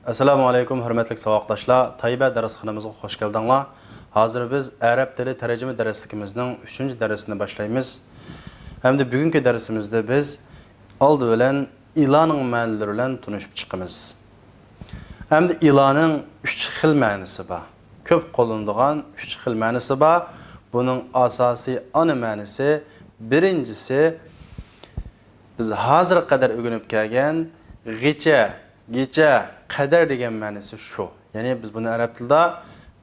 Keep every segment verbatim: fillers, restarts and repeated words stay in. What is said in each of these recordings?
ئەسسالامۇ ئەلەيكۇم، ھۆرمەتلىك ساۋاقداشلار! تەيبە دەرسخانىمىزغا خوش كەلدىڭلار. ھازىر بىز ئەرەب تىلى تەرجىمە دەرسلىكىمىزنىڭ ئۈچىنچى دەرسىنى باشلايمىز. ھەمدە بۈگۈنكى دەرسىمىزدە بىز ئالدى بىلەن ئىلانىڭ مەنىلىرى بىلەن تونۇشۇپ چىقىمىز. ھەمدە ئىلانىڭ ئۈچ خىل مەنىسى بار. كۆپ قوللىنىدىغان ئۈچ خىل مەنىسى بار. بۇنىڭ ئاساسىي ئانا مەنىسى، بىرىنچىسى، بىز ھازىرغا قەدەر ئۆگىنىپ كەلگەن غىچە، گىچە، قەدەر دېگەن مەنىسى شۇ. يەنى بىز بۇنى ئەرەب تىلىدا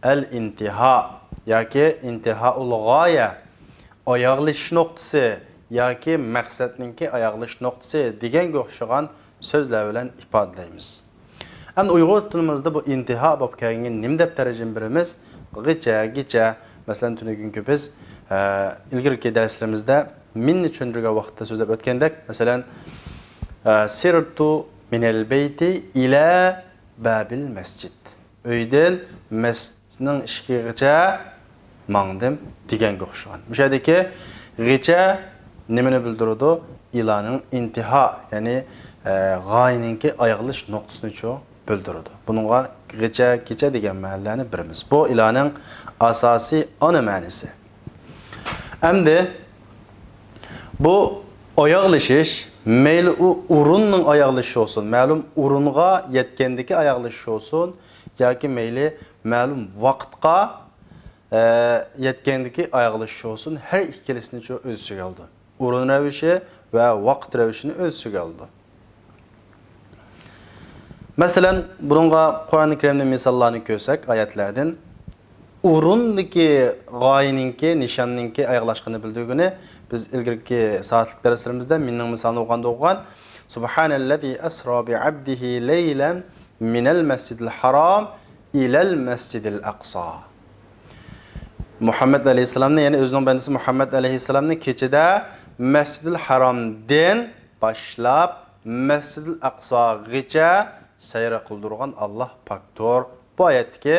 ئەل ئىنتىھا ياكى ئىنتىھائۇل غايە، ئاياغلىشىش نۇقتىسى ياكى مەقسەتنىڭكى ئاياغلىشىش نۇقتىسى دېگەنگە ئوخشىغان سۆزلەر بىلەن ئىپادىلەيمىز. ئەمدى ئۇيغۇر تىلىمىزدا بۇ ئىنتىھا بولۇپ كەلگەنگە نېمە دەپ تەرجىمە بېرىمىز؟ غىچە، گىچە. مەسىلەن، تۈنۈگۈنكى بىز، ئە، ئىلگىرىكى دەرسلىرىمىزدە مىننى چۈشەندۈرگەن ۋاقىتتا سۆزلەپ ئۆتكەندەك، مەسىلەن، ئە، سىرتۇ مىنەل بەيتى ئىلە بابىل مەسجىد. ئۆيدىن مەسچىتنىڭ ئىشىكىگىچە ماڭدىم دېگەنگە ئوخشىغان. مۇشۇ يەردىكى غىچە نېمىنى بىلدۈرىدۇ؟ ئىلانىڭ ئىنتىھا، يەنى، ئە، غايىنىڭكى ئاياغلىشىش نۇقتىسىنىچۇ بىلدۈرىدۇ. بۇنىڭغا غىچە، گىچە دېگەن مەنىلەرنى بېرىمىز. بۇ ئىلانىڭ ئاساسىي ئانا مەنىسى. ئەمدى بۇ ئاياغلىشىش، مەيلى ئۇ ئورۇننىڭ ئاياغلىشىشى بولسۇن، مەلۇم ئورۇنغا يەتكەندىكى ئاياغلىشىش بولسۇن، ياكى مەيلى مەلۇم ۋاقىتقا، ئە، يەتكەندىكى ئاياغلىشىش بولسۇن، ھەر ئىككىلىسىنىچۇ ئۆز ئىچىگە ئالىدۇ. ئورۇن رەۋىشى ۋە ۋاقىت رەۋىشىنى ئۆز ئىچىگە ئالىدۇ. مەسىلەن، بۇنىڭغا قۇرئانى كەرىمدىن مىساللارنى كۆرسەك، ئايەتلەردىن ئورۇندىكى غايىنىڭكى، نىشاننىڭكى ئاياغلاشقىنىنى بىلدۈرگىنى بىز ئىلگىرىكى سائەتلىك دەرسلىرىمىزدە مىننىڭ مىسالىنى ئوقۇغاندا ئوقۇغان، سۇبھانەللەزى ئەسرا بىئەبدىھى لەيلەن مىنەل مەسجىدىل ھارام ئىلەل مەسجىدىل ئەقسا. مۇھەممەد ئەلەيھىسسالامنى، يەنى ئۆزىنىڭ بەندىسى مۇھەممەد ئەلەيھىسسالامنى كېچىدە مەسجىدىل ھارامدىن باشلاپ مەسجىدىل ئەقساغىچە سەير قىلدۇرغان ئاللاھ پاكتۇر. بۇ ئايەتتىكى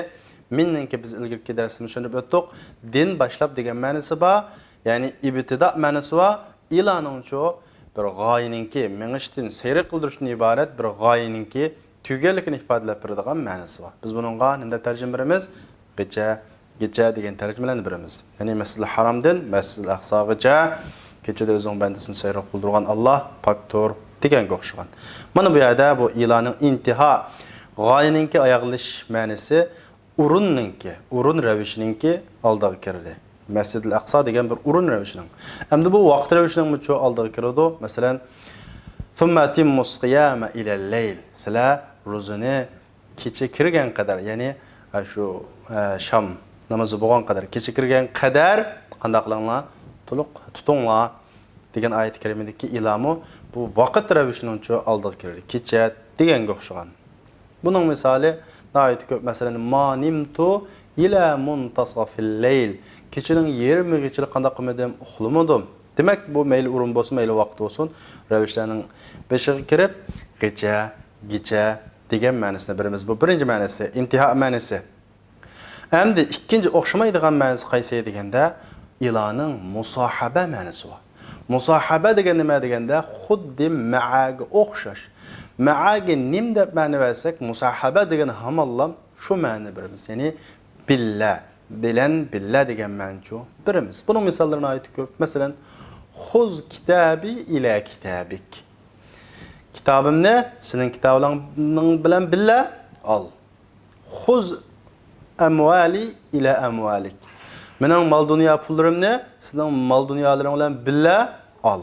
مىننىڭكى بىز ئىلگىرىكى دەرسىمىزدە چۈشەندۈرۈپ ئۆتتۇق. دىن باشلاپ دېگەن مەنىسى بار، يەنى ئىبتىدا مەنىسى بار. ئىلانىڭچۇ بىر غايىنىڭكى، مېڭىشتىن، سەير قىلدۇرۇشتىن ئىبارەت بىر غايىنىڭكى تۈگىگەنلىكىنى ئىپادىلەپ بېرىدىغان مەنىسى بار. بىز بۇنىڭغا نېمە دەپ تەرجىمە بېرىمىز؟ غىچە، گىچە دېگەن تەرجىمىلەرنى بېرىمىز. يەنى مەسجىدىل ھارامدىن مەسجىدىل ئەقساغىچە كېچىدە ئۆزىنىڭ بەندىسىنى سەير قىلدۇرغان ئاللاھ پاكتۇر دېگەنگە ئوخشىغان. مانا بۇ يەردە بۇ ئىلانىڭ ئىنتىھا، غايىنىڭكى ئاياغلىشىش مەنىسى ئورۇننىڭكى، ئورۇن رەۋىشىنىڭكى ئالدىغا كىردى. مەسجىدىل ئەقسا دېگەن بىر ئورۇن رەۋىشىنىڭ. ئەمدى بۇ ۋاقىت رەۋىشىنىڭمۇچۇ ئالدىغا كىرىدۇ. مەسىلەن، ثم أتموا الصيام إلى الليل. سىلەر روزىنى كېچە كىرگەن قەدەر، يەنى، ئە، شۇ، ئە، شام نامىزى بولغان قەدەر، كېچە كىرگەن قەدەر قانداق قىلىڭلار؟ تولۇق تۇتۇڭلار دېگەن ئايەت كەرىمىدىكى ئىلامۇ بۇ ۋاقىت رەۋىشىنىڭچۇ ئالدىغا كىرىدۇ. كېچە دېگەنگە ئوخشىغان. بۇنىڭ مىسالى ناھايىتى كۆپ. مەسىلەن، ما نمت إلى منتصف الليل. كېچىنىڭ يېرىمىغىچىلا قانداق قىلمىدىم؟ ئۇخلىمىدىم. دېمەك، بۇ مەيلى ئورۇن بولسۇن، مەيلى ۋاقىت بولسۇن، رەۋىشلەرنىڭ بېشىغا كىرىپ، غىچە، گىچە دېگەن مەنىسىنى بېرىمىز. بۇ بىرىنچى مەنىسى، ئىنتىھا مەنىسى. ئەمدى ئىككىنچى ئوخشىمايدىغان مەنىسى قايسى دېگەندە، ئىلانىڭ مۇساھەبە مەنىسى بار. مۇساھەبە دېگەن نېمە دېگەندە، خۇددى مەئەگە ئوخشاش. مەئەگە نېمە دەپ مەنە بەرسەك، مۇساھەبە دېگەن ھامانلام شۇ مەنىنى بېرىمىز. يەنى بىللە، بىلەن بىللە دېگەن مەنىچۇ بېرىمىز. بۇنىڭ مىساللىرى ناھايىتى كۆپ. مەسىلەن، خۇز كىتابى ئىلە كىتابىك. كىتابىمنى سېنىڭ كىتابىڭ بىلەن بىللە ئال. خۇز ئەمۋالى ئىلە ئەمۋالىك. مېنىڭ مال-دۇنيا پۇللىرىمنى سېنىڭ مال-دۇنيالىرىڭ بىلەن بىللە ئال.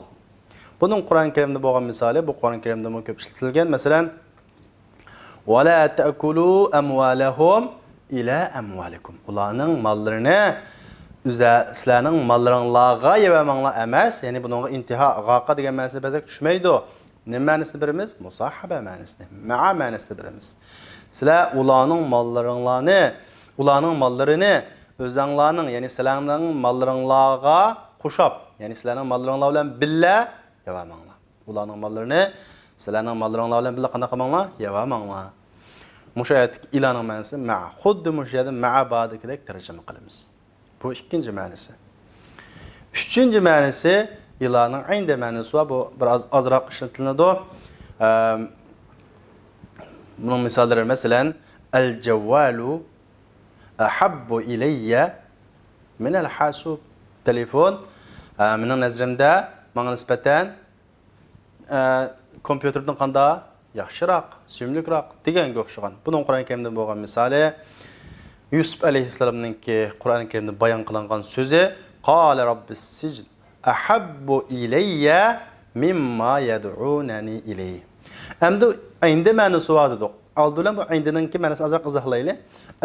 بۇنىڭ قۇرئان كەرىمدە بولغان مىسالى، بۇ قۇرئان كەرىمدىمۇ كۆپ ئىشلىتىلگەن. مەسىلەن، ۋەلا تەئكۇلۇ ئەمۋالەھۇم ئىلە ئەمۋالىكۇم. ئۇلارنىڭ ماللىرىنى ئۆزە-، سىلەرنىڭ ماللىرىڭلارغا يەۋەرمەڭلار ئەمەس، يەنى بۇنىڭغا ئىنتىھا، غاقا دېگەن مەنىسىنى بەرسەك چۈشمەيدۇ. نېمە مەنىسىنى بېرىمىز؟ مۇساھەبە مەنىسىنى، مەئە مەنىسىنى بېرىمىز. سىلەر ئۇلارنىڭ ماللىرىڭلارنى، ئۇلارنىڭ ماللىرىنى ئۆزەڭلارنىڭ، يەنى سىلەرنىڭ ماللىرىڭلارغا قوشاپ، يەنى سىلەرنىڭ ماللىرىڭلار بىلەن بىللە يەۋەرمەڭلار. ئۇلارنىڭ ماللىرىنى سىلەرنىڭ ماللىرىڭلار بىلەن بىللە قانداق قىلماڭلار؟ يەۋەرمەڭلار. مۇشۇ ئايەتتىكى ئىلانىڭ مەنىسى مەئە. خۇددى مۇشۇ يەردە مەئە باردىكىدەك تەرجىمە قىلىمىز. بۇ ئىككىنچى مەنىسى. ئۈچىنچى مەنىسى، ئىلانىڭ ئەينىدە مەنىسى بار، بۇ بىر ئاز ئازراق ئىشلىتىلىدۇ. ئەم، بۇنىڭ مىساللىرى، مەسىلەن، الجوال أحب إلي من الحاسوب. تېلېفون، ئە، مېنىڭ نەزىرىمدە ماڭا نىسبەتەن، ئە، كومپيۇتېردىن قاندا ياخشىراق، سۆيۈملۈكراق دېگەنگە ئوخشىغان. بۇنىڭ قۇرئان كەرىمدە بولغان مىسالى، يۈسۈپ ئەلەيھىسسالامنىڭكى قۇرئان كەرىمدە بايان قىلىنغان سۆزى، قال رب السجن أحب إلي مما يدعونني إليه. ئەمدى ئىندى مەنىسى بار دېدۇق. ئالدى بىلەن بۇ ئىندىنىڭكى مەنىسىنى ئازراق ئىزاھلايلى.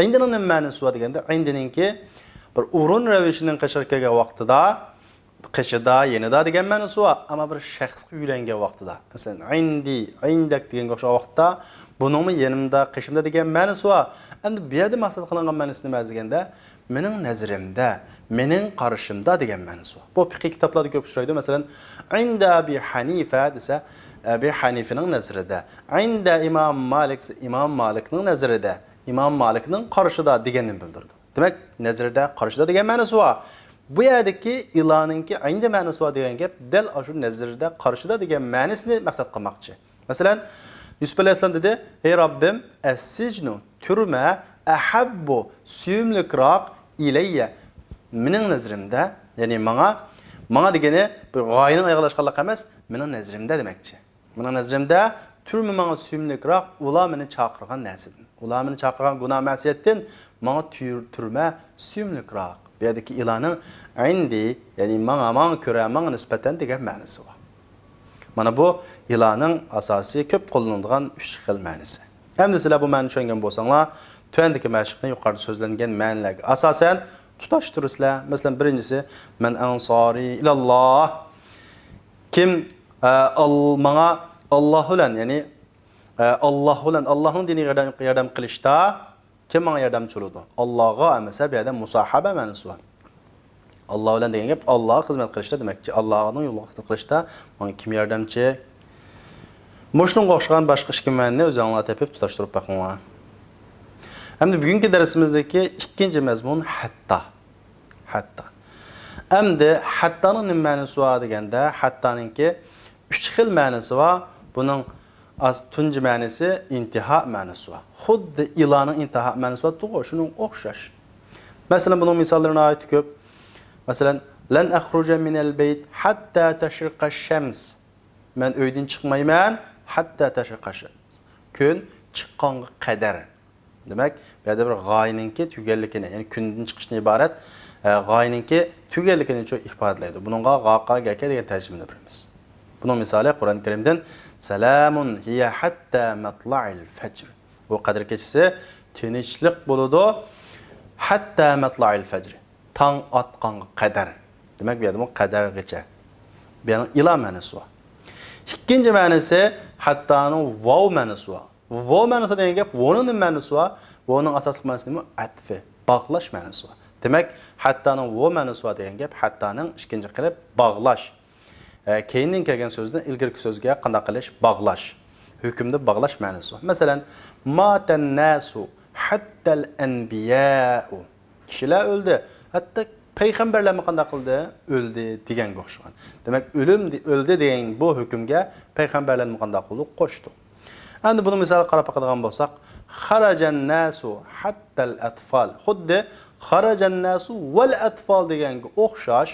ئىندىنىڭ نېمە مەنىسى بار دېگەندە، ئىندىنىڭكى بىر ئورۇن رەۋىشىنىڭ قېشىغا كەلگەن ۋاقتىدا، قېشىدا، يېنىدا دېگەن مەنىسى بار. ئەمما بىر شەخسكە يۆلەنگەن ۋاقتىدا، مەسىلەن، ئىندى، ئىندەك دېگەنگە ئوخشىغان ۋاقىتتا، بۇنىڭمۇ يېنىمدا، قېشىمدا دېگەن مەنىسى بار. ئەمدى بۇ يەردە مەقسەت قىلىنغان مەنىسى نېمە دېگەندە، مېنىڭ نەزىرىمدە، مېنىڭ قارىشىمدا دېگەن مەنىسى بار. بۇ پىقھىي كىتابلاردا كۆپ ئۇچرايدۇ. مەسىلەن، ئىندە ئەبى ھەنىفە دېسە، ئەبى ھەنىفىنىڭ نەزىرىدە. ئىندە ئىمام مالىك دېسە، ئىمام مالىكنىڭ نەزىرىدە، ئىمام مالىكنىڭ قارىشىدا دېگەننى بىلدۈرىدۇ. دېمەك، نەزىرىدە، قارىشىدا دېگەن مەنىسى بار. بۇ يەردىكى ئىلانىڭكى ئىندى مەنىسى بار دېگەن گەپ دەل ئاشۇ نەزىرىدە، قارىشىدا دېگەن مەنىسىنى مەقسەت قىلماقچى. مەسىلەن، يۈسۈپ ئەلەيھىسسالام دېدى، ئەي رەببىم، ئەسسىجنۇ، تۈرمە، ئەھەببۇ، سۆيۈملۈكراق، ئىلەييە، مېنىڭ نەزىرىمدە، يەنى ماڭا، ماڭا دېگىنى بىر غايىنىڭ ئايىغىغا ئىلاشقانلىق ئەمەس، مېنىڭ نەزىرىمدە دېمەكچى. مېنىڭ نەزىرىمدە تۈرمە ماڭا سۆيۈملۈكراق، ئۇلار مېنى چاقىرغان نەرسىدىن، ئۇلار مېنى چاقىرغان گۇناھ مەسىيەتتىن ماڭا تۈر-، تۈرمە سۆيۈملۈكراق. بۇ يەردىكى ئىلانىڭ ئىندى، يەنى ماڭا، ماڭا كۆرە، ماڭا نىسبەتەن دېگەن مەنىسى بار. مانا بۇ ئىلانىڭ ئاساسىي كۆپ قوللىنىلىدىغان ئۈچ خىل مەنىسى. ئەمدى سىلەر بۇ مەنىنى چۈشەنگەن بولساڭلار، تۆۋەندىكى مەشىقنى يۇقىرىدا سۆزلەنگەن مەنىلەرگە ئاساسەن تۇتاشتۇرىسىلەر. مەسىلەن، بىرىنچىسى، مەن ئەنسارى ئىلەللاھ. كىم، ئە، ئال-، ماڭا ئاللاھ بىلەن، يەنى، ئە، ئاللاھ بىلەن، ئاللاھنىڭ دىنىغا ياردەم، ياردەم قىلىشتا كىم ماڭا ياردەمچى بولىدۇ؟ ئاللاھقا ئەمەسە، بۇ يەردە مۇساھابە مەنىسى بار. ئاللاھ بىلەن دېگەن گەپ ئاللاھقا خىزمەت قىلىشتا دېمەكچى. ئاللاھنىڭ يولىغا خىزمەت قىلىشتا ماڭا كىم ياردەمچى؟ مۇشۇنىڭغا ئوخشىغان باشقا ئىككى مەنىنى ئۆزۈڭلار تېپىپ تۇتاشتۇرۇپ بېقىڭلار. ئەمدى بۈگۈنكى دەرسىمىزدىكى ئىككىنچى مەزمۇن ھەتتا. ھەتتا. ئەمدى ھەتتانىڭ نېمە مەنىسى بار دېگەندە، ھەتتانىڭكى ئۈچ خىل مەنىسى بار. بۇنىڭ ئاس-، تۇنجى مەنىسى ئىنتىھا مەنىسى بار. خۇددى ئىلانىڭ ئىنتىھا مەنىسى بارتتىغۇ، شۇنىڭغا ئوخشاش. مەسىلەن، بۇنىڭ مىساللىرى ناھايىتى كۆپ. مەسىلەن، لەن ئەخرۇجە مىنەل بەيت ھەتتا تەشرىقەش شەمس. مەن ئۆيدىن چىقمايمەن، ھەتتا تەشرىقەش شەمس. كۈن چىققانغا قەدەر. دېمەك، بۇ يەردە بىر غايىنىڭكى تۈگىگەنلىكىنى، يەنى كۈندىن چىقىشتىن ئىبارەت، ئە، غايىنىڭكى تۈگىگەنلىكىنى شۇ ئىپادىلەيدۇ. بۇنىڭغا غاقا گەكە دېگەن تەرجىمىنى بېرىمىز. بۇنىڭ مىسالى قۇرئان كەرىمدىن، سالامۇن ھىيە ھەتتا مەتلەئىل فەجر. بۇ قەدىر كېچىسى تىنچلىق بولىدۇ. ھەتتا مەتلەئىل فەجر. تاڭ ئاتقانغا قەدەر. دېمەك، بۇ يەردىمۇ قەدەرغىچە. بۇ يەرنىڭ ئىلا مەنىسى بار. ئىككىنچى مەنىسى، ھەتتانىڭ ۋاۋ مەنىسى بار. ۋاۋ مەنىسى دېگەن گەپ، ۋونىڭ نېمە مەنىسى بار؟ ۋونىڭ ئاساسلىق مەنىسى نېمە؟ ئەتفى، باغلاش مەنىسى بار. دېمەك، ھەتتانىڭ ۋاۋ مەنىسى بار دېگەن گەپ، ھەتتانىڭ ئىككىنچى قېلىپ باغلاش. ئە، كەينىدىن كەلگەن سۆزنى ئىلگىرىكى سۆزگە قانداق قىلىش؟ باغلاش. ھۆكۈمدە باغلاش مەنىسى بار. مەسىلەن، ماتەن ناسۇ ھەتتەل ئەنبىيائۇ. كىشىلەر ئۆلدى. ھەتتا پەيغەمبەرلەرمۇ قانداق قىلدى؟ ئۆلدى دېگەنگە ئوخشىغان. دېمەك، ئۆلۈم دې-، ئۆلدى دېگەن بۇ ھۆكۈمگە پەيغەمبەرلەرنى قانداق قىلدۇق؟ قوشتۇق. ئەمدى بۇنىڭ مىسالىغا قاراپ باقىدىغان بولساق، خەرەجەن ناسۇ ھەتتەل ئەتفال. خۇددى خەرەجەن ناسۇ ۋەل ئەتفال دېگەنگە ئوخشاش،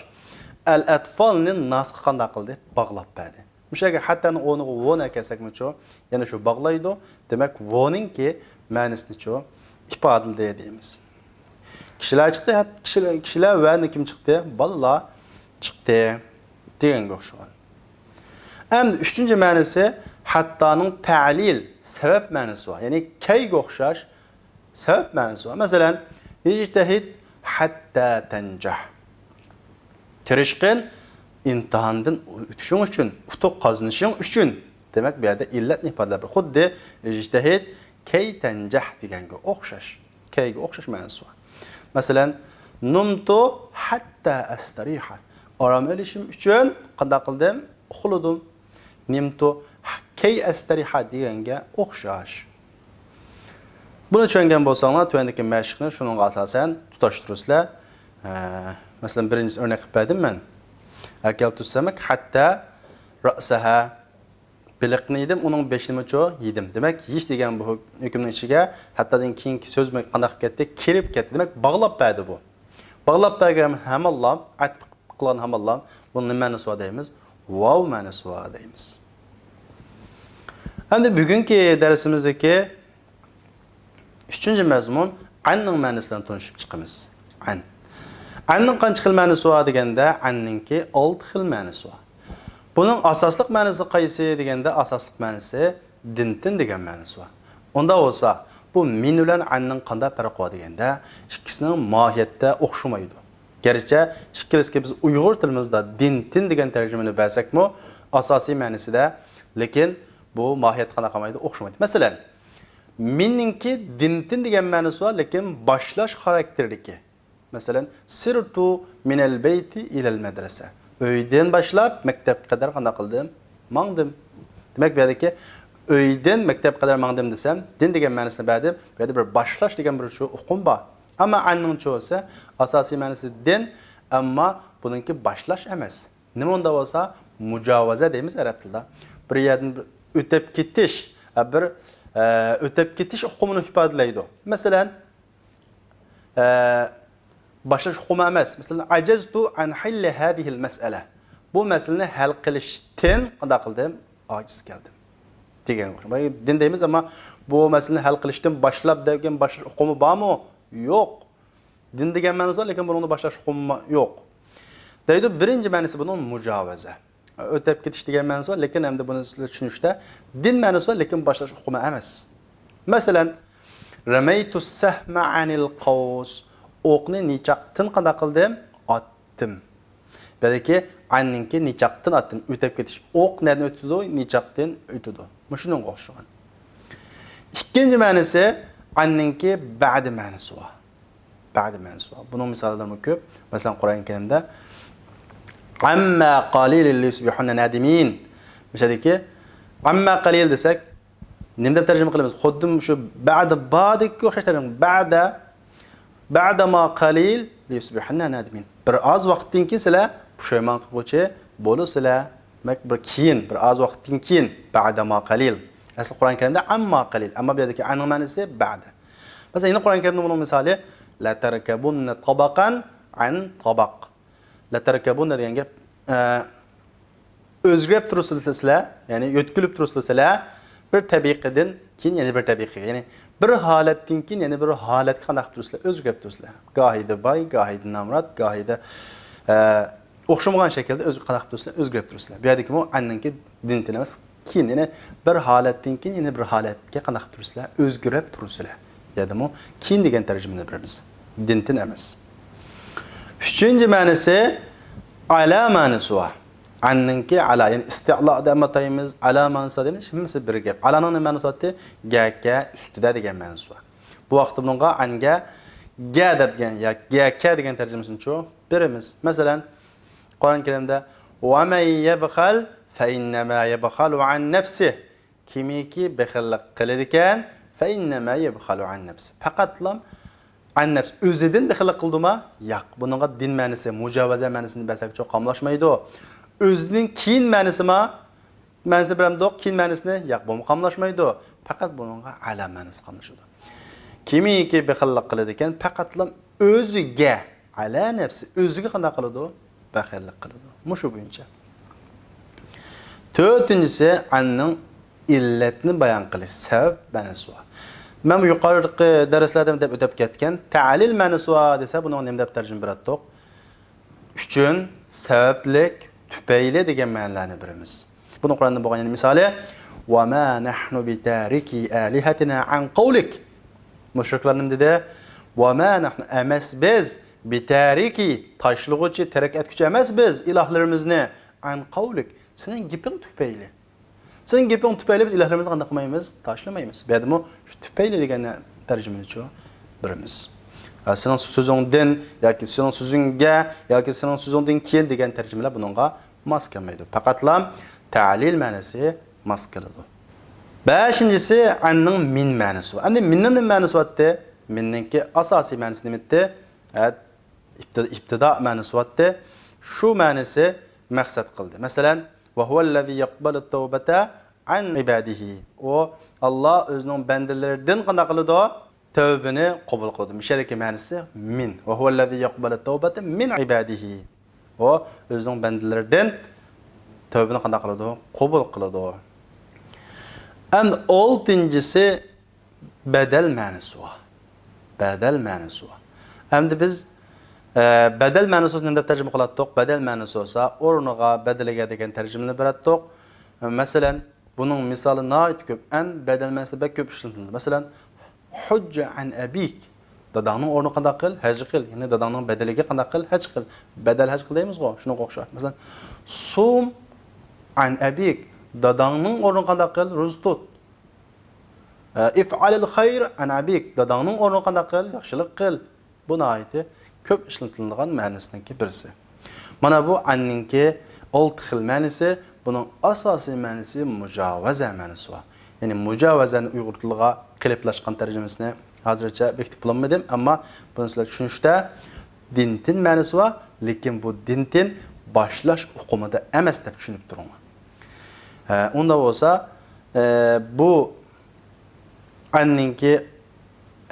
ئەل ئەتفالنى ناسقا قانداق قىلدى؟ باغلاپ بەردى. مۇشۇ يەرگە ھەتتانىڭ ئورنىغا ۋونى ئەكەلسەكمۇچۇ، يەنە شۇ باغلايدۇ. دېمەك، ۋونىڭكى مەنىسىنىچۇ ئىپادىلىدى دەيمىز. كىشىلەر چىقتى، ھەت-، كىشىلەر، كىشىلەر ۋەنى كىم چىقتى؟ بالىلار چىقتى دېگەنگە ئوخشىغان. ئەمدى ئۈچىنچى مەنىسى، ھەتتانىڭ تەلىل، سەۋەب مەنىسى بار. يەنى كەيگە ئوخشاش سەۋەب مەنىسى بار. مەسىلەن، ئىجتەھىد ھەتتا تەنجەھ. تىرىشقىن ئىمتىھاندىن ئۆتۈشۈڭ ئۈچۈن، ئۇتۇق قازىنىشىڭ ئۈچۈن. دېمەك، بۇ يەردە ئىللەتنى ئىپادىلەپ، خۇددى ئىجتەھىد كەي تەنجەھ دېگەنگە ئوخشاش. كەيگە ئوخشاش مەنىسى بار. مەسىلەن، نۇمتۇ ھەتتا ئەستەرىھە. ئارام ئېلىشىم ئۈچۈن قانداق قىلدىم؟ ئۇخلىدىم. نىمتۇ كەي ئەستەرىھە دېگەنگە ئوخشاش. بۇنى چۈشەنگەن بولساڭلار، تۆۋەندىكى مەشىقنى شۇنىڭغا ئاساسەن تۇتاشتۇرىسىلەر. ئە، مەسىلەن، بىرىنچىسى ئۆرنەك قىلىپ بەردىم مەن. ئەكەلتۇ سەمەك ھەتتا رەسەھە. بېلىقنى يېدىم، ئۇنىڭ بېشىنىمۇچۇ يېدىم. دېمەك، يېيىش دېگەن بۇ ھۆكۈمنىڭ ئىچىگە ھەتتا كېيىنكى سۆزمۇ قانداق كەتتى؟ كىرىپ كەتتى. دېمەك، باغلاپ بەردى بۇ. باغلاپ بەرگەن ھامانلا، ئەتىپ قىلغان ھامانلا، بۇنىڭ نېمە مەنىسى بار دەيمىز؟ ۋاۋ مەنىسى بار دەيمىز. ئەمدى بۈگۈنكى دەرسىمىزدىكى ئۈچىنچى مەزمۇن ئەننىڭ مەنىسى بىلەن تونۇشۇپ چىقىمىز. ئەن. ئەننىڭ قانچە خىل مەنىسى بار دېگەندە، ئەننىڭكى ئالتە خىل مەنىسى بار. بۇنىڭ ئاساسلىق مەنىسى قايسى دېگەندە، ئاساسلىق مەنىسى دىنتىن دېگەن مەنىسى بار. ئۇنداق بولسا، بۇ مىن بىلەن ئەننىڭ قانداق پەرقى بار دېگەندە، ئىككىسىنىڭ ماھىيەتتە ئوخشىمايدۇ. گەرچە ئىككىلىسىگە بىز ئۇيغۇر تىلىمىزدا دىنتىن دېگەن تەرجىمىنى بەرسەكمۇ، ئاساسىي مەنىسىدە، لېكىن بۇ ماھىيەتتە قانداق قىلمايدۇ؟ ئوخشىمايدۇ. مەسىلەن، مېنىڭكى دىنتىن دېگەن مەنىسى بار، لېكىن باشلاش خاراكتېرىدىكى. مەسىلەن، سىرتۇ مىنەل بەيتى ئىلەل مەدرەسە. ئۆيدىن باشلاپ مەكتەپكە قەدەر قانداق قىلدىم؟ ماڭدىم. دېمەك، بۇ يەردىكى ئۆيدىن مەكتەپكە قەدەر ماڭدىم دېسەم، دىن دېگەن مەنىسىنى بەردىم. بۇ يەردە بىر باشلاش دېگەن بىر شۇ ئۇقۇم بار. ئەمما ئەننىڭچۇ بولسا ئاساسىي مەنىسى دىن، ئەمما بۇنىڭكى باشلاش ئەمەس. نېمە ئۇنداق بولسا؟ مۇجاۋەزە دەيمىز ئەرەب تىلىدا. بىر يەردىن بىر ئۆتۈپ كېتىش، ئە، بىر، ئە، ئۆتۈپ كېتىش ئۇقۇمىنى ئىپادىلەيدۇ. مەسىلەن، ئە، باشلاش ئۇقۇمى ئەمەس. مەسىلەن، ئەجەزتۇ ئەن ھەللى ھەزىھىل مەسئەلە. بۇ مەسىلىنى ھەل قىلىشتىن قانداق قىلدىم؟ ئاجىز كەلدىم. دېگەن. دىن دەيمىز، ئەمما بۇ مەسىلىنى ھەل قىلىشتىن باشلاپ دېگەن باشلاش ئۇقۇمى بارمۇ؟ يوق. دىن دېگەن مەنىسى بار، لېكىن بۇنىڭدا باشلاش ئۇقۇمى يوق. دەيدۇ، بىرىنچى مەنىسى بۇنىڭ مۇجاۋەزە. ئۆتۈپ كېتىش دېگەن مەنىسى بار، لېكىن ئەمدى بۇنى سىلەر چۈشىنىشتە دىن مەنىسى بار، لېكىن باشلاش ئۇقۇمى ئەمەس. مەسىلەن، رەمەيتۇ سەھمە ئەنىل قەۋس. ئوقنى نىچاقتىن قانداق قىلدىم؟ ئاتتىم. بەلكى ئەننىڭكى نىچاقتىن ئاتتىم. ئۆتۈپ كېتىش. ئوق نەدىن ئۆتىدۇ؟ نىچاقتىن ئۆتىدۇ. مۇشۇنىڭغا ئوخشىغان. ئىككىنچى مەنىسى، ئەننىڭكى بەدە مەنىسى بار. بەدە مەنىسى بار. بۇنىڭ مىساللىرىمۇ كۆپ. مەسىلەن، قۇرئان كەرىمدە، ئەمما قەلىلىن لىيۇسبىھۇننە نادىمىن. مۇشۇ يەردىكى ئەمما قەلىل دېسەك، نېمە دەپ تەرجىمە قىلىمىز؟ خۇددى شۇ بەدە بادىكى ئوخشاش تەرجىمە. بەدە، بەدە ما قەلىل لىيۇسبىھۇننە نادىمىن. بىر ئاز ۋاقىتتىن كېيىن سىلەر پۇشايمان قىلغۇچى بولىسىلەر. دېمەك، بىر كېيىن، بىر ئاز ۋاقىتتىن كېيىن، بەدە ما قەلىل. ئەسلى قۇرئان كەرىمدە ئەمما قەلىل. ئەمما بۇ يەردىكى ئەننىڭ مەنىسى بەدە. مەسىلەن، يەنە قۇرئان كەرىمدە بۇنىڭ مىسالى، لەتەركەبۇننە تابەقەن ئەن تابەق. لەتەركەبۇننە دېگەن گەپ، ئە، ئۆزگىرىپ تۇرىسىلەر سىلەر، يەنى يۆتكىلىپ تۇرىسىلەر سىلەر، بىر تەبىقىدىن كېيىن يەنە بىر تەبىقىگە، يەنى بىر ھالەتتىن كېيىن يەنە بىر ھالەتكە قانداق تۇرىسىلەر؟ ئۆزگىرىپ تۇرىسىلەر. گاھىدا باي، گاھىدا نامرات، گاھىدا، ئە، ئوخشىمىغان شەكىلدە ئۆز-، قانداق تۇرىسىلەر؟ ئۆزگىرىپ تۇرىسىلەر. بۇ يەردىكىمۇ ئەننىڭكى دىنتىن ئەمەس، كېيىن، يەنى بىر ھالەتتىن كېيىن يەنە بىر ھالەتكە قانداق تۇرىسىلەر؟ ئۆزگىرىپ تۇرىسىلەر. يەنىمۇ كېيىن دېگەن تەرجىمىنى بېرىمىز. دىنتىن ئەمەس. ئۈچىنچى مەنىسى ئەلا مەنىسى بار. ئەننىڭكى ئەلا، يەنى ئىستىئلا دەپ ئاتايمىز، ئەلا مەنىسى دەيمىز، ھەممىسى بىر گەپ. ئەلانىڭ نېمە مەنىسى بارتى؟ گەكە ئۈستىدە دېگەن مەنىسى بار. بۇ ۋاقىتتا بۇنىڭغا ئەنگە گە دەپ دېگەن ياكى گەكە دېگەن تەرجىمىسىنىچۇ بېرىمىز. مەسىلەن، قۇرئان كەرىمدە، ۋەمەن يەبخەل فەئىننەما يەبخەلۇ ئەن نەفسىھ. كىمكى بېخىللىق قىلىدىكەن، فەئىننەما يەبخەلۇ ئەن نەفسىھ. پەقەتلا ئەن نەفس، ئۆزىدىن بېخىللىق قىلدىما؟ ياق. بۇنىڭغا دىن مەنىسى، مۇجاۋەزە مەنىسىنى بەرسەكچۇ قاملاشمايدۇ. ئۆزىدىن كېيىن مەنىسىما؟ مەنىسىنى بېرەمدۇق، كېيىن مەنىسىنى؟ ياق، بۇمۇ قاملاشمايدۇ. پەقەت بۇنىڭغا ئەلا مەنىسى قاملىشىدۇ. كىمكى بېخىللىق قىلىدىكەن، پەقەتلا ئۆزىگە، ئەلا نەپسى، ئۆزىگە قانداق قىلىدۇ؟ بەخىللىق قىلىدۇ. مۇشۇ بويىچە. تۆتىنچىسى، ئەننىڭ ئىللەتنى بايان قىلىش، سەۋەب مەنىسى بار. مەن بۇ يۇقىرىقى دەرسلەردە دەپ ئۆتۈپ كەتكەن، تەلىل مەنىسى بار دېسە، بۇنىڭغا نېمە دەپ تەرجىمە بېرەتتۇق؟ ئۈچۈن، سەۋەبلىك، تۈپەيلى دېگەن مەنىلەرنى بېرىمىز. بۇنى قۇرئاندا بولغان يەنە مىسالى، ۋەما نەھنۇ بىتارىكى ئالىھەتىنا ئەن قەۋلىك. مۇشرىكلار نېمە دېدى؟ ۋەما نەھنۇ، ئەمەس بىز، بىتارىكى، تاشلىغۇچى، تەرك ئەتكۈچى ئەمەس بىز ئىلاھلىرىمىزنى، ئەن قەۋلىك، سېنىڭ گېپىڭ تۈپەيلى. سېنىڭ گېپىڭ تۈپەيلى بىز ئىلاھلىرىمىزنى قانداق قىلمايمىز؟ تاشلىمايمىز. بۇ يەردىمۇ شۇ تۈپەيلى دېگەن تەرجىمىنىچۇ بېرىمىز. ھە، سېنىڭ سۆزۈڭدىن ياكى سېنىڭ سۆزۈڭگە ياكى سېنىڭ سۆزۈڭدىن كېيىن دېگەن تەرجىمىلەر بۇنىڭغا ماس كەلمەيدۇ. پەقەتلا تەلىل مەنىسى ماس كېلىدۇ. بەشىنچىسى، ئەننىڭ مىن مەنىسى بار. ئەمدى مىننىڭ نېمە مەنىسى بارتتى؟ مىننىڭكى ئاساسىي مەنىسى نېمىتتى؟ ھە، ئىپتىدا، ئىپتىدا مەنىسى بارتتى. شۇ مەنىسى مەقسەت قىلدى. مەسىلەن، ۋەھۇۋەللەزى يەقبەلۇت تەۋبەتە عن عباده. ئۇ، ئاللا ئۆزىنىڭ بەندىلىرىدىن قانداق قىلىدۇ؟ تەۋبىنى قوبۇل قىلىدۇ. مۇشۇ يەردىكى مەنىسى من. وهو الذي يقبل التوبة من عباده. ئۇ ئۆزىنىڭ بەندىلىرىدىن تەۋبىنى قانداق قىلىدۇ؟ قوبۇل قىلىدۇ. ئەمدى ئالتىنچىسى بەدەل مەنىسى بار. بەدەل مەنىسى بار. ئەمدى بىز، ئە، بەدەل مەنىسى بولسا نېمە دەپ تەرجىمە قىلاتتۇق؟ بەدەل مەنىسى بولسا ئورنىغا، بەدىلىگە دېگەن تەرجىمىنى بېرەتتۇق. مەسىلەن، بۇنىڭ مىسالى ناھايىتى كۆپ. ئەن بەدەل مەنىسىدە بەك كۆپ ئىشلىتىلىدۇ. مەسىلەن، حج عن أبيك. داداڭنىڭ ئورنىغا قانداق قىل؟ ھەج قىل. يەنى داداڭنىڭ بەدىلىگە قانداق قىل؟ ھەج قىل. بەدەل ھەج قىل دەيمىزغۇ؟ شۇنىڭغا ئوخشاش. مەسىلەن، صم عن أبيك. داداڭنىڭ ئورنىغا قانداق قىل؟ روزا تۇت. ئە، افعل الخير عن أبيك. داداڭنىڭ ئورنىغا قانداق قىل؟ ياخشىلىق قىل. بۇ ناھايىتى كۆپ ئىشلىتىلىدىغان مەنىسىنىڭكى بىرسى. مانا بۇ ئەننىڭكى ئالتە خىل مەنىسى. بۇنىڭ ئاساسىي مەنىسى مۇجاۋەزە مەنىسى بار. يەنى مۇجاۋەزەنى ئۇيغۇر تىلىغا قېلىپلاشقان تەرجىمىسىنى ھازىرچە بېكىتىپ بولالمىدىم، ئەمما بۇنى سىلەر چۈشىنىشتە دىنتىن مەنىسى بار، لېكىن بۇ دىنتىن باشلاش ئۇقۇمىدا ئەمەس دەپ چۈشىنىپ تۇرۇڭلار. ھە، ئۇنداق بولسا، ئە، بۇ ئەننىڭكى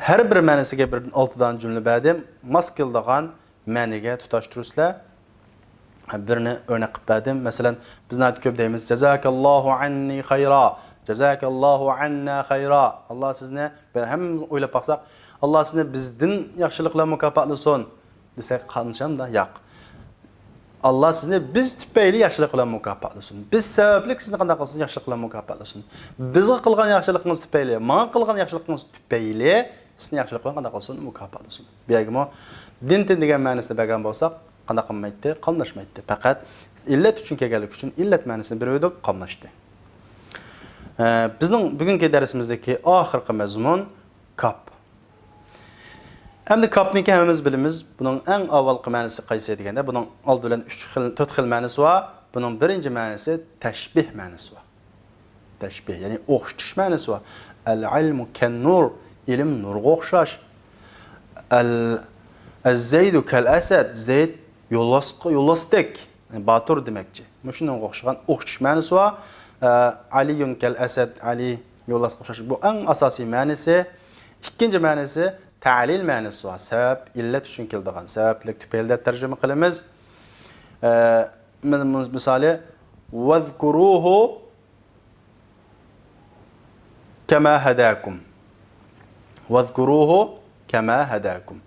ھەر بىر مەنىسىگە بىردىن ئالتە دانە جۈملە بەردىم. ماس كېلىدىغان مەنىگە تۇتاشتۇرۇسىلەر. بىرنى ئۆرنەك قىلىپ بەردىم. مەسىلەن، بىز ناھايىتى كۆپ دەيمىز، جازاكاللاھۇ ئەننى خەيرا، جازاكاللاھۇ ئەننا خەيرا. ئاللا سىزنى، بىز ھەممىمىز ئويلاپ باقساق، ئاللا سىزنى بىزدىن ياخشىلىق بىلەن مۇكاپاتلىسۇن دېسەك قاملىشامدا؟ ياق. ئاللا سىزنى بىز تۈپەيلى ياخشىلىق بىلەن مۇكاپاتلىسۇن. بىز سەۋەبلىك سىزنى قانداق قىلسۇن؟ ياخشىلىق بىلەن مۇكاپاتلىسۇن. بىزگە قىلغان ياخشىلىقىڭىز تۈپەيلى، ماڭا قىلغان ياخشىلىقىڭىز تۈپەيلى سىزنى ياخشىلىق بىلەن قانداق قىلسۇن؟ مۇكاپاتلىسۇن. بۇ يەرگىمۇ دىنتىن دېگەن مەنىسىنى بەرگەن بولساق، قانداق قىلمايتتى؟ قاملاشمايتتى. پەقەت ئىللەت ئۈچۈن كەلگەنلىكى ئۈچۈن ئىللەت مەنىسىنى بېرىۋىدۇق، قاملاشتى. ئە، بىزنىڭ بۈگۈنكى دەرسىمىزدىكى ئاخىرقى مەزمۇن كاپ. ئەمدى كاپنىكى ھەممىمىز بىلىمىز. بۇنىڭ ئەڭ ئاۋۋالقى مەنىسى قايسى دېگەندە، بۇنىڭ ئالدى بىلەن ئۈچ خىل، تۆت خىل مەنىسى بار. بۇنىڭ بىرىنچى مەنىسى تەشبىھ مەنىسى بار. تەشبىھ، يەنى ئوخشىتىش مەنىسى بار. العلم كالنور، ئىلىم نۇرغا ئوخشاش. ال-، الزيد كالأسد، زەيد يولۋاسقا، يولۋاستەك، باتۇر دېمەكچى. مۇشۇنىڭغا ئوخشىغان ئوخشىتىش مەنىسى بار. ئە، علي كالأسد، ئەلى يولۋاسقا ئوخشاش. بۇ ئەڭ ئاساسىي مەنىسى. ئىككىنچى مەنىسى تەلىل مەنىسى بار. سەۋەب، ئىللەت ئۈچۈن كېلىدىغان، سەۋەبلىك تۈپەيلى دەپ تەرجىمە قىلىمىز. ئە، مىسالى، ۋەزكۇرۇھۇ كەما ھەداكۇم. ۋەزكۇرۇھۇ كەما ھەداكۇم.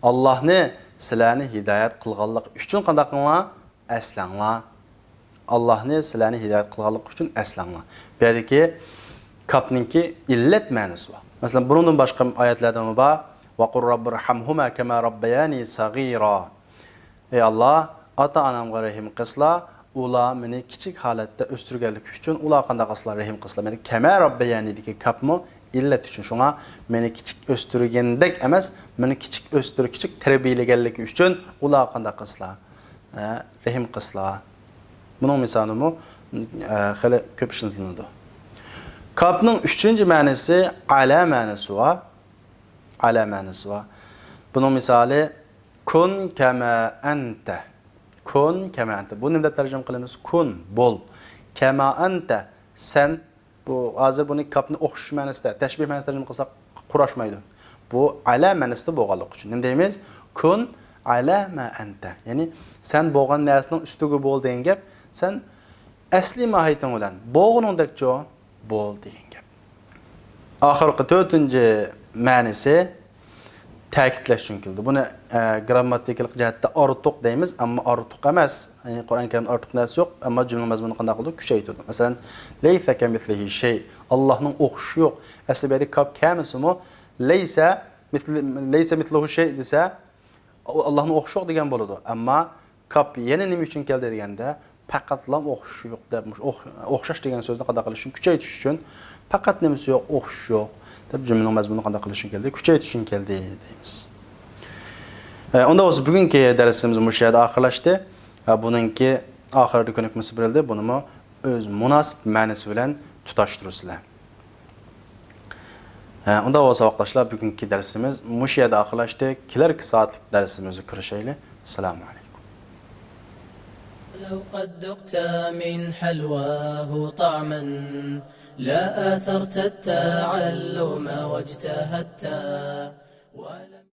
ئاللاھنى سىلەرنى ھىدايەت قىلغانلىقى ئۈچۈن قانداق قىلىڭلار؟ ئەسلەڭلار. ئاللاھنى سىلەرنى ھىدايەت قىلغانلىقى ئۈچۈن ئەسلەڭلار. بۇ يەردىكى كاپنىڭكى ئىللەت مەنىسى بار. مەسىلەن، بۇنىڭدىن باشقا ئايەتلەردىمۇ بار. ۋەقۇل رەببىرھەمھۇما كەما رەببەيانى سەغىرا. ئەي ئاللا، ئاتا-ئانامغا رەھىم قىلسىلا، ئۇلار مېنى كىچىك ھالەتتە ئۆستۈرگەنلىكى ئۈچۈن ئۇلار قانداق قىلسىلا رەھىم قىلسىلا. مېنى كەما رەببەيانىدىكى كاپمۇ ئىللەت ئۈچۈن. شۇڭا مېنى كىچىك ئۆستۈرگەندەك ئەمەس، مېنى كىچىك ئۆستۈر، كىچىك تەربىيەلىگەنلىكى ئۈچۈن ئۇلار قانداق قىلسىلا، ئە، رەھىم قىلسىلا. بۇنىڭ مىسالىمۇ، ئە، خېلى كۆپ ئىشلىتىلىدۇ. كاپنىڭ ئۈچىنچى مەنىسى ئەلا مەنىسى بار. ئەلا مەنىسى بار. بۇنىڭ مىسالى كۇن كەما ئەنتە. كۇن كەما ئەنتە. بۇ نېمە دەپ تەرجىمە قىلىمىز؟ كۇن، بول. كەما ئەنتە، سەن. بۇ ھازىر بۇنى كاپنى ئوخشىتىش مەنىسىدە، تەشبىھ مەنىسىدە تەرجىمە قىلساق قۇراشمايدۇ. بۇ ئەلا مەنىسىدە بولغانلىقى ئۈچۈن نېمە دەيمىز؟ كۇن ئەلا ما ئەنتە. يەنى سەن بولغان نەرسىنىڭ ئۈستىگە بول دېگەن گەپ. سەن ئەسلىي ماھىيىتىڭ بىلەن بولغىنىڭدەكچۇ بول دېگەن گەپ. ئاخىرقى تۆتىنچى مەنىسى تەكىتلەش ئۈچۈن كېلىدۇ. بۇنى، ئە، گىرامماتىكىلىق جەھەتتە ئارتۇق دەيمىز، ئەمما ئارتۇق ئەمەس. يەنى قۇرئان كەرىمدە ئارتۇق نەرسە يوق، ئەمما جۈملىنىڭ مەزمۇنىنى قانداق قىلىدۇ؟ كۈچەيتىدۇ. مەسىلەن، لەيسە كەمىسلىھى شەي، ئاللاھنىڭ ئوخشىشى يوق. ئەسلى بۇ يەردە كاپ كەلمىسىمۇ، لەيسە مىسلى-، لەيسە مىسلۇھۇ شەي دېسە، ئاللاھنىڭ ئوخشىشى يوق دېگەن بولىدۇ. ئەمما كاپ يەنە نېمە ئۈچۈن كەلدى دېگەندە، پەقەتلا ئوخشىشى يوق دەپ، مۇشۇ ئوخ-، ئوخشاش دېگەن سۆزنى قانداق قىلىش ئۈچۈن؟ كۈچەيتىش ئۈچۈن. پەقەت نېمىسى يوق؟ ئوخشىشى يوق دەپ جۈملىنىڭ مەزمۇنىنى قانداق قىلىش ئۈچۈن كەلدى؟ كۈچەيتىش ئۈچۈن كەلدى دەيمىز. ئە، ئۇنداق بولسا بۈگۈنكى دەرسىمىز مۇشۇ يەردە ئاخىرلاشتى. ھە، بۇنىڭكى ئاخىرىدا كۆنۈكمىسى بېرىلدى. بۇنىمۇ ئۆز مۇناسىپ مەنىسى بىلەن تۇتاشتۇرىسىلەر. ھە، ئۇنداق بولسا ساۋاقداشلار، بۈگۈنكى دەرسىمىز مۇشۇ يەردە ئاخىرلاشتى. كېلەركى سائەتلىك دەرسىمىزدە كۆرۈشەيلى. ئەسسالامۇ ئەلەيكۇم. لو قد ذقت من حلواه طعما، لا آثرت التعلم واجتهدت، ولم